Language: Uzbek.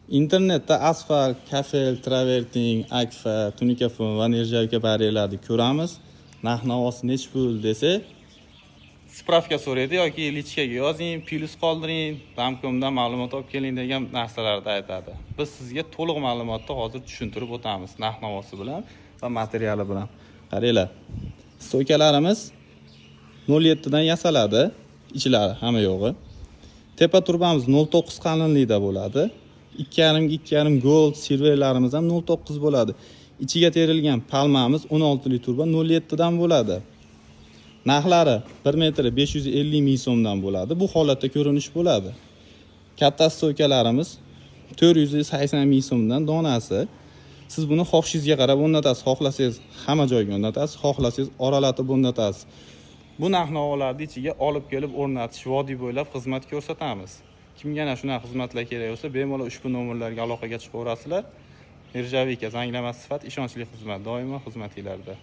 Internetda asfalt, kafel, travertin, akfa, tunikafon va нержавейка baryerlarni ko'ramiz. Narx navosi nechi pul desak, справка so'raydi yoki личка ga yozing, plyus qoldiring, domkomdan ma'lumot olib keling degan narsalarni aytadi. Biz sizga to'liq ma'lumotni hozir tushuntirib o'tamiz narx navosi bilan va materiali bilan. Qaranglar. Стойка larimiz 0,7 dan yasaladi, ichlari hamma yo'g'i. Tepa trubamiz 0,9 qalinlikda bo'ladi. 2,5 ga 2,5 gold silverlarimiz ham 0,9 bo'ladi. Ichiga terilgan palmamiz 16 lik truba 0,7 dan bo'ladi. Narxlari 1 metri 550 ming so'mdan bo'ladi. Bu holatda ko'rinish bo'ladi. Katta стойка larimiz 480 ming so'mdan donasi. Siz buni xohishingizga qarab o'rnatasiz. Xohlasangiz hamma joyga o'rnatasiz, xohlasangiz oralatib o'rnatasiz. Bu narx navolarni ichiga olib kelib o'rnatish, vodiy bo'ylab xizmat ko'rsatamiz. Kimga ana shunaqa xizmatlar kerak bo'lsa, bemalol ushbu nomerlarga aloqaga chiqaverasizlar. Нержавейка, zanglamas sifat, ishonchli xizmat doimo xizmatinglarda.